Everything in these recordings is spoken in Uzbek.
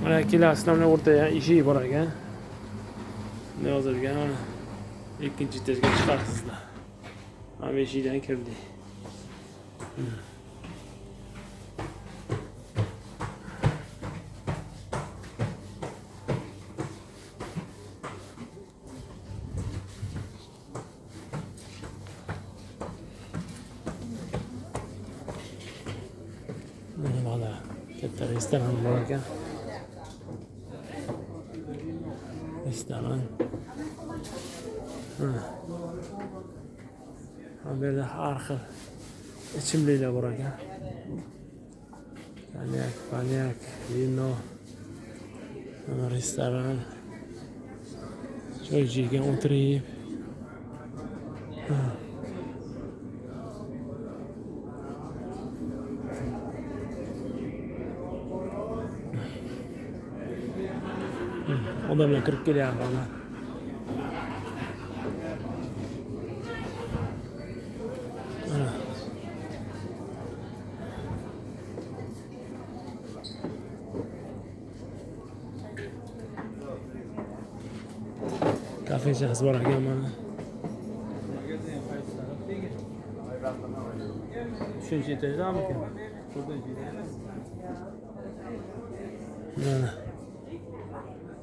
Mana kelasizlar, mana o'rtada eshik bor ekan. Bunday yozilgan, mana ikkinchi etajga chiqasizlar. Mana bu eshikdan kirdik. Mana katta restoran bor ekan. Restoran. Mana. Bu yerda har xil ichimliklar bor ekan. Konyak, konyak, vino. Mana restoran. Choy ichgan o'tirib. Odamlar kirib kelyapti mana. Mana. Kafechasi bor ekan mana. Uchinchi etajdamikan? Mana.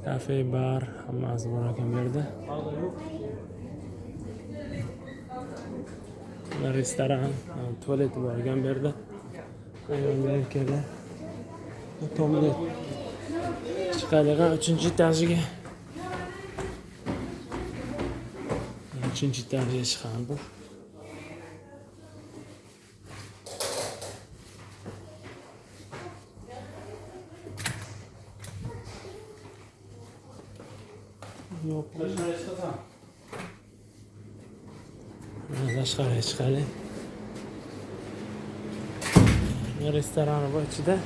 Kafe, bar, hammasi bor ekan bu yerda. Mana restoran, tualeti bor ekan bu yerda. Ayollar, erkaklar. Tomda chiqadigan uchinchi etajiga. Uchinchi etajiga chiqamiz. Yo'q. Mana tashqariga chiqaylik. Restorani bor ichida.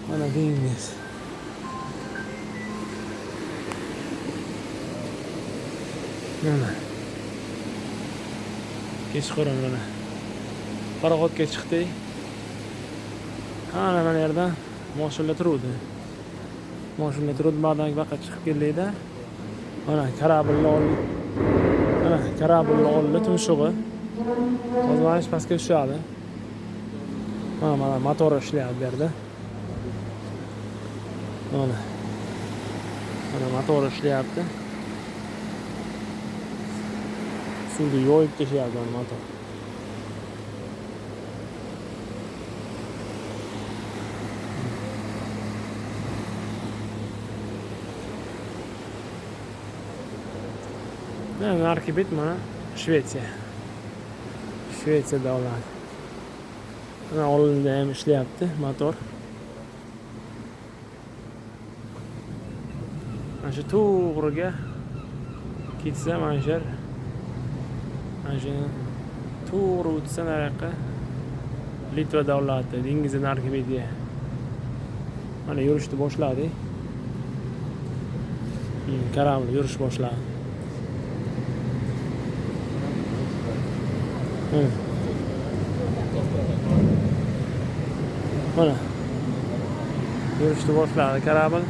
Mana dengiz. Mana. Kechqurun mana. Paroxodga chiqdik. Ana mana yerdan mashinalar turuvdi. Mashinalar turuvdi, ba'dan baqa chiqib keldikda. Mana kорабльni oldi. Mana kорабльni oldi tumshug'i. Hozir mana shu pastga tushadi. Mana mana motor ishlayapti bu yerda. Mana. Mana motor ishlayapti. Suvni yoyib tashlayapti mana motor. Mana narigi bet mana Shvetsiya. Shvetsiya davlati. Mana oldinda ham ishlayapti motor. Mana shu to'g'riga ketsa mana shu yer. Mana shu to'g'ri o'tsa nariyoqqa Litva davlati, dengizni narigi betiga. Mana yurishni boshladik. Kорабль yurish boshladi. Mana yurishni boshladi kорабль.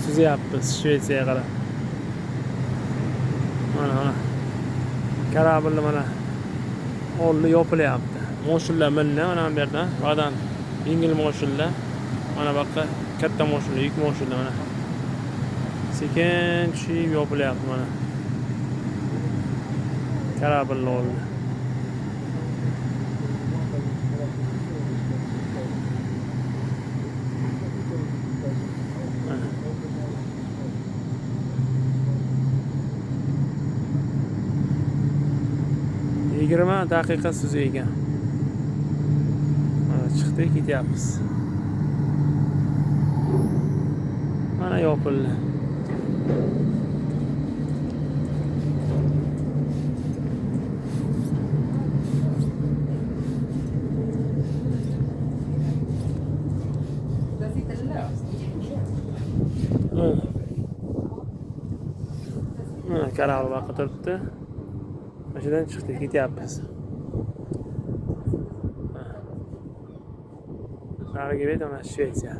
Suzyapmiz Shvetsiyaga qarab. Mana mana. Kорабльni mana oldi yopilyapti. Mashinalar minna mana bu yerdan. Ba'dan yengil mashinalar, mana bu yoqqa katta mashinalar, yuk mashinalar mana. Sekin tushib yopilyapti mana. Kорабльni oldi. Mana. 20 daqiqa suzib ekan. Mana chiqdik, ketyapmiz. Mana yopildi. Den sitter löst. Mana. Mana kорабль baqa turibdi. Mana shundan chiqdik, ketyapmiz. Narigi bet mana Shvetsiya.